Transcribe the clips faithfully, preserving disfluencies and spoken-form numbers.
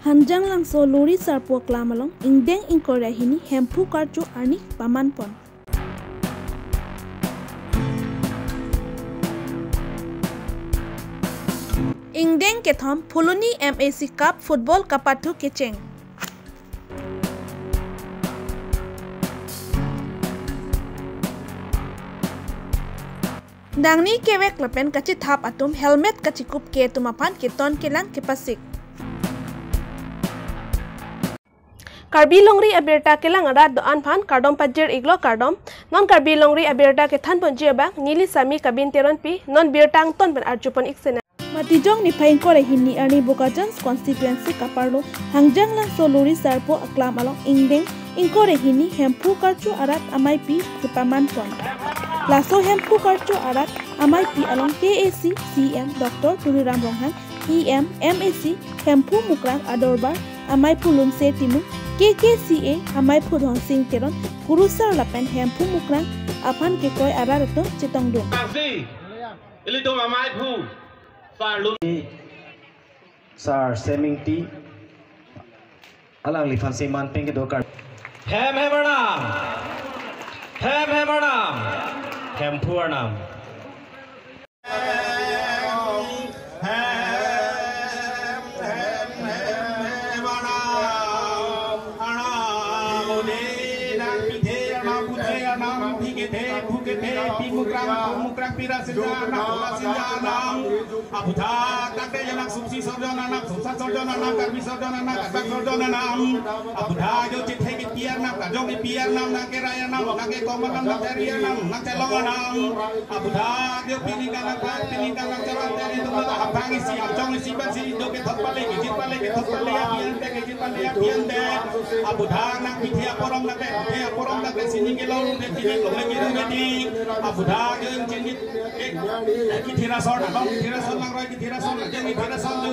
Hanjanglangso Lori Sarpo aklam along ingdeng ingkoi ra hini Hemphu karcho arni paman pon. Ingdeng kethom Phuloni M A C Cup football kapathu kecheng. Dangni kevek lapen kachethap atum helmet kachekup ke atum aphan keton kelang kepasik. Karbi Longri abirta kelang arat do-an aphan kardom pajir iklo, kardom. Non Karbi Longri abirta kethan ponji abang neli Sami Kabin Teronpi, non birta angton pen arjupon ik sena. Matijong niphai ingkoi ra hini arni Bokajan constituency kaparlo Hanjanglangso Lori Sarpo aklam along ingdeng ingkoi ra hini Hemphu karcho arat ameipi kepaman pon. Laso Hemphu karcho arat ameipi along K A C C E M Doctor Tuliram Ronghang, E M, M A C, Hemphu Mukrang adorbar ameiphu Lunse Timung, K K C A ameiphu Dhonsing Teron, kurusar lapen Hemphu Mukrang aphan kekoi arat atum chetongdun. Kasi, ilitum ameiphu, Sar Lun. Sar Semingti, alangliphan si man peng kedo kar. Hem hem arnam. Hem hem arnam. Hemphu arnam. Hem, hem, hem, hem arnam. Arnam, ode nangpithe arnam, puthe arnam, phi kethe, phu kethe, pi Mukrang, phu Mukrang, pira sinja arnam, pura sinja arnam. Aputhak tangte je nang sumsi sorjon arnam, sumsat sorjon arnam, karbi sorjon arnam, karbak sorjon arnam. Aputhak jo chethe kepi arnam, kajong kepi arnam, nangkerai arnam, nangkekom arnam, nangkeri arnam, nangchelong arnam. Aputhak jo pining kanang, pining kanang chelong teri tum ta hapang isi, hamchong isi, pensi jo kethot pale, kejit pale, kethot pale, apian te, kejit pale, apian te. Aputhak nangpithe aporom tangte, pithe aporom tangte, sining kelong te, sining kelong le kiru medi. Aputhak jo chini Kithir ason, along kithir ason, langroi kithir ason, ajeng kithir ason tu.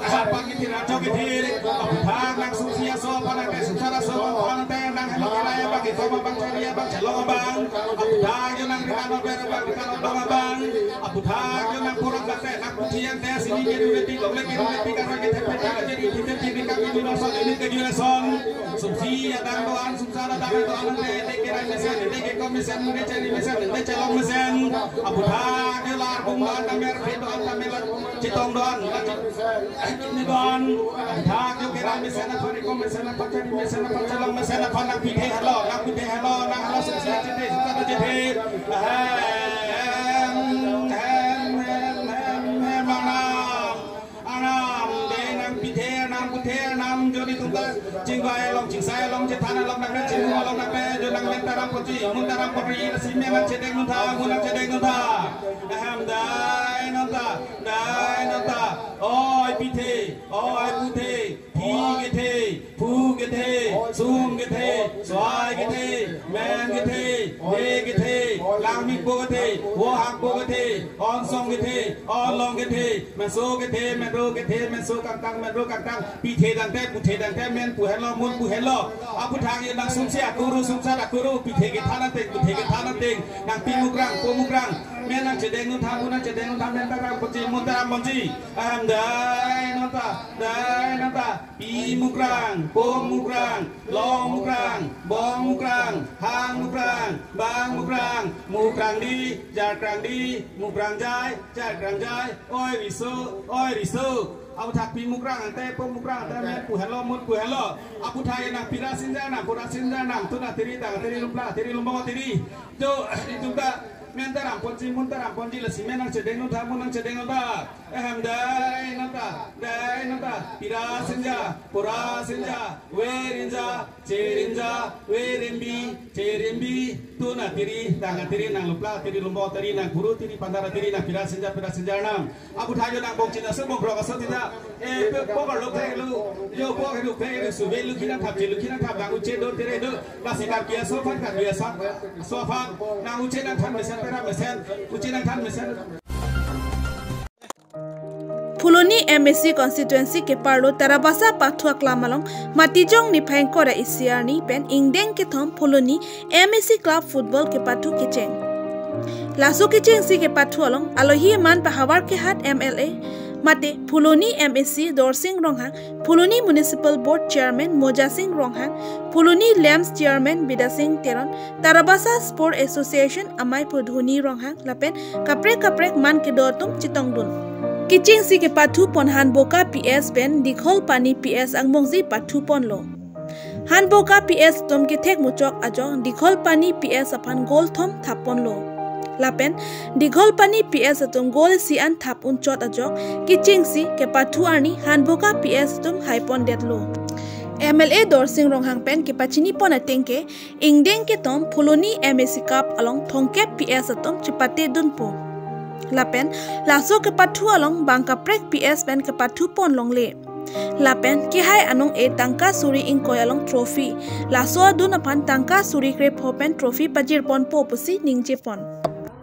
Asapa kithir ajo kithir. Aputhak nang sumsi aso aphan nang ke sumsat aso aphan nang te nang helo kelai abang, kekom abang, chari abang, chelong abang. Aputhak jo nang rikan aber abang, rikan abang abang. Aputhak jo nang kurang kate nang puji yang te sining keru kepi, longle keru kepi, karoi kethe peta, jadi kita jadi kami di ason, ini ke di ason. Sumsi adang do-an, sumsat adang do-an, te, te kerai mesen, te kekom mesen, te chari mesen, te chelong mesen. Aputhak ke largum do-an, tamer phe do-an, tamer la chetong do-an, la chet-, eh, kidney do-an. Aputhak ke kerai mesen, aphan kekom mesen, aphan chari mesen, aphan chelong mesen, aphan nangpithe helo, nangpithe helo, nang helo sumsi chethe, sumsat chethe. Hem, hem, hem, hem, hem, arnam. Arnam, de nangpithe, nangputhe, arnam, jodi tum ta chingvai along, chingsai along, chethan along, nang chingvai along, nang jo nang men ta ram ponji, mun ta ram ponji, lasi men nangchedeng nun tha, mun nangchedeng nun tha. Ahem, dai non ta, dai non ta. Oi pithe, oi puthe, phi kethe, phu kethe, sung kethe, suai kethe, men kethe, de kethe, langmikpo kethe, vohakpo kethe, onsong kethe, onlong kethe, menso kethe, menro kethe, menso kangkang, menro kangkang, pithe tangte, puthe tangte, men pu helo, mun pu helo. Aputhak ye nang sumsi akuru, sumsat akuru, pithe kethan ateng, puthe kethan ateng, nang pi Mukrang, po Mukrang, men nangchedeng nun tha, mun nangchedeng nun tha, men ta ram ponji, mun ta ram ponji. Ahem, dai non ta, dai non ta, pi Mukrang, po Mukrang, long Mukrang, bong Mukrang, hang Mukrang, bang Mukrang, Mukrang di, jar krang di, Mukrang jai, jar krang jai, oi riso, oi riso. Aputhak pi Mukrang ante, po Mukrang ante, men pu helo, mun pu helo. Aputhak ye nang pira sinja arnam, pura sinja arnam, tuna tiri, tang tiri, lumpla tiri, lumbong tiri. Jo, itum ta men ta ram ponji, mun ta ram ponji, lasi men nangchedeng nun tha, mun nangchedeng nun tha. Ahem, dai non ta, dai non ta, pira sinja, pura sinja, veri inja, cheri inja, veri imbi, cheri imbi, tuna tiri, tang tiri, nang lumpla tiri, lumbong tiri, nang kuru tiri, pandara tiri, nang pira sinja, pira sinja arnam. Aputhak jo nang bongchin aso, bongkrok aso tita. Eh, pe-, pokor lo phe lo, jo pokor lo phe lo, suve lo khinang thap, je lo khinang thap, nang uche do tere do, lasi Karbi aso aphan, Karbi aso, aso aphan, nang uche nangthan mesen, pera mesen, uche nangthan mesen. Phuloni M A C constituency keparlo Tarabasa pathu aklam along Matijong niphai ingkoi ra isi arni pen ingdeng kethom Phuloni M A C club football kepathu kecheng. Laso kechengsi kepathu along alohi man pen Howraghat M L A Mate Phuloni M A C Dorsing Ronghang, Phuloni Municipal Board Chairman Mojasing Ronghang, Phuloni LAMPS Chairman Bidasing Teron, Tarabasa Sport Association amei Pudhoni Ronghang lapen kaprek kaprek man kedo atum chetongdun. Kechengsi kepathu pon Hanboka P S pen Dikhol Pani P S angbongsi pathu ponlo. Hanboka P S atum kethek muchok ajok Dikhol Pani P S aphan goal thom thap ponlo. Lapen Dikhol Pani P S atum goal isi an thap unchot ajok kechengsi kepathu arni Hanboka P S atum hai pondetlo. M L A Dorsing Ronghang pen kepachini pon ateng ke ingdeng ketom Phuloni M A C Cup along thomkep P S atum chepate dunpo. Lapen laso kepathu along bang kaprek P S pen kepathu pon longle. Lapen kehai anong e tangka suri ingkoi along trophy, laso adun aphan tangka suri krepho pen trophy pajir ponpo pusi ningje pon.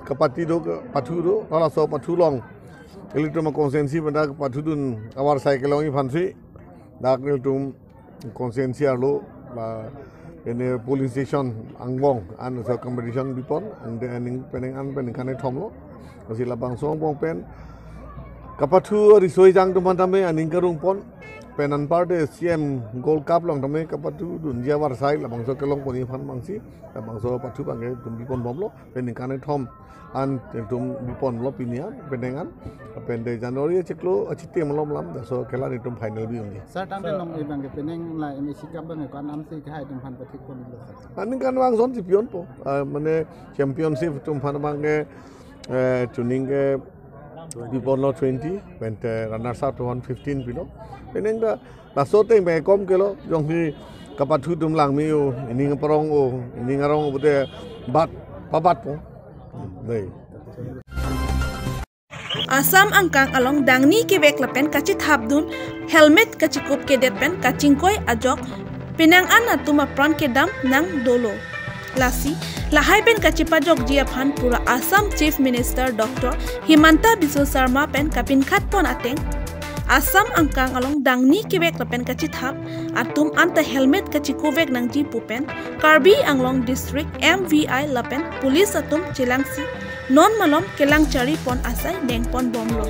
Kapathu do, kapathu do, laso pathu along ilitum constituency pen dak pathu dun avarsai kelongji aphansi dak ilitum constituency arlo la ene polling station angbong an so competition bipon, and then penang an penang kane thomlo. Lasi labangso angbong pen kapathu riso-ejang atum aphan tame aning karung pon, pen anparte C M Gold Cup along tame kapathu dunji avarsai labangso kelong ponji aphan abangsi labangso pathu abangke ilitum bipon bomlo, penang kane thom an ilitum biponlo pini an, penang an. Pen de January achiklo achitim malom lam, laso khela ilitum final bi unji. Sir, tangte Sir. Nong e abangke penang la M A C Cup abangke ko-an amsi kehai atum aphan pathik ponlo, sir? Aning kan vangson si pion po. Ah, mane championship atum aphan abangke, eh, chuning ke biponlo twenty, pen te runners up atum aphan fifteen pilo. Penang ta laso ateng bang kom kelo, jongsi kapathu atum langme-o, ining parong-o, ining arong-o pute bat, pabatpo. Dei. Assam angkang along dangni kevek lapen kachethapdun helmet kachekup kedet pen kachingkoi ajok penang an atum apran kedam nang dolo. Lasi lahai pen kachepajokji aphan pura Assam Chief Minister Doctor Himanta Biswa Sarma pen kapinkhat pon ateng, Assam angkang along dangni kevek lapen kachethap atum anta helmet kachekuvek nangji pu pen Karbi Anglong District M V I lapen police atum chelangsi non malom kelang chari pon asai deng pon bomlo.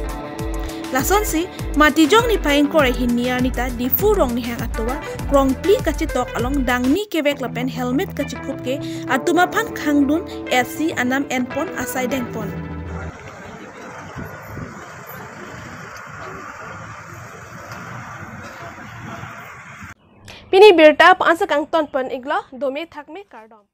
Lasonsi Matijong niphai ingkoi ra hini arni ta Diphu Rongnihang atovar krongphli kachetok along dangni kevek lapen helmet kachekup ke atum aphan khangdun S C anam en pon asai deng pon. Pini birta pa-ansa kangton pon iklo, dome thakme kardom.